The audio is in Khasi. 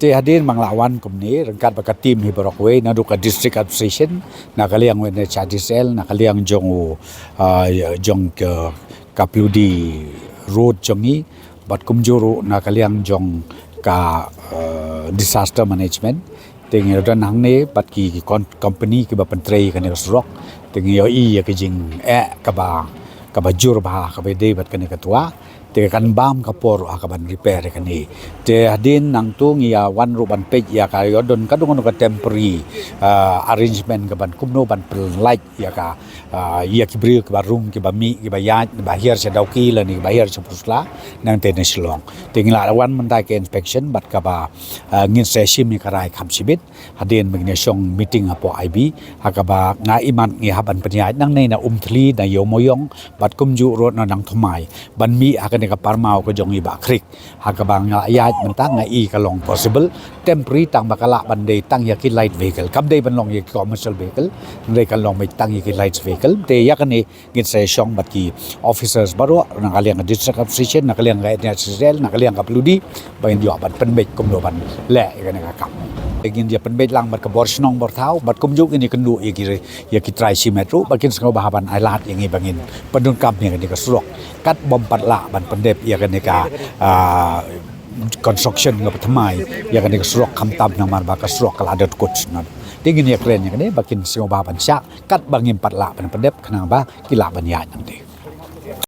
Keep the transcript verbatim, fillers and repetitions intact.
Te hadien ba nga la wan kumne ryngkat bad ka team hi baroh kawei, naduh ka District Administration, na ka liang u N H I D C L, na ka liang jong u, ah, jong ka, ka Ploody Road jong ngi, bad kumjuh ruh na ka liang jong ka, ah, Disaster Management. Te ngi la don hangne bad ki, ki kon-, company kiba pyntrei ïa kane ka surok. Te ngi ïohi ïa ka jingeh kaba, kaba jur bha kaba dei bad kane ka twa. Te kan bam ka por ruh ha kaban repair ïa kane. Te hadien nangtu ngi ïa wan ruh ban peit ïa ka, ïoh don ka, don ka temporary, ah, arrangement kaban kumno ban pynlait ïa ka, ah, ïa ki briew kiba rung, kiba mih, kiba ïaid, kiba hiar sha Dawki lane kiba hiar sha Pyrshah, nangta na Shillong. Te ngi la wan mynta ka inspection bad kaba, ah, ngin sa shim ïa ka rai kham shibit hadien ba ngin ïa shong meeting hapoh I B, ha kaba nga i mat ngi hap ban pynïaid nangne na Umthli, na Ïewmawïong, bad kumjuh ruh na Nongthymmai, ban mih ha kane ka parmaw ka jong i Bah Creek. Ha kaba nga ïaid mynta nga i ka long possible temporary, tang ba ka lah ban dei tang ïa ki light vehicle, kam dei ban long ïa ki commercial vehicle, hynrei kan long beit tang ïa ki light vehicle. Te ïa kane ngin sa ïa shong bad ki officers baroh na ka liang ka District Administration, na ka liang ka N H I D C L, na ka liang ka Ploody, ba ngin ïoh ban pynbeit kumno ban leh ïa kane ka kam. Ngin ïa pynbeit lang bad ka bor shnong bor thaw, bad kumjuh ngin ïa kynduh ïa ki, ïa ki trai shimet ruh ba kin sngewbha ban ai lad ïa ngi ba ngin pyndonkam ïa kane ka surok, kat bym pat lah ban pyndep ïa kane ka, ah, construction kaba thymmai ïa kane ka surok, khamtam namar ba ka surok ka la dep kut shnong. Te ngin ïa kren ïa kane ba kin sngewbha ban shah kat ba ngim pat lah ban pyndep, khnang ba ki lah ban ïaid nangta.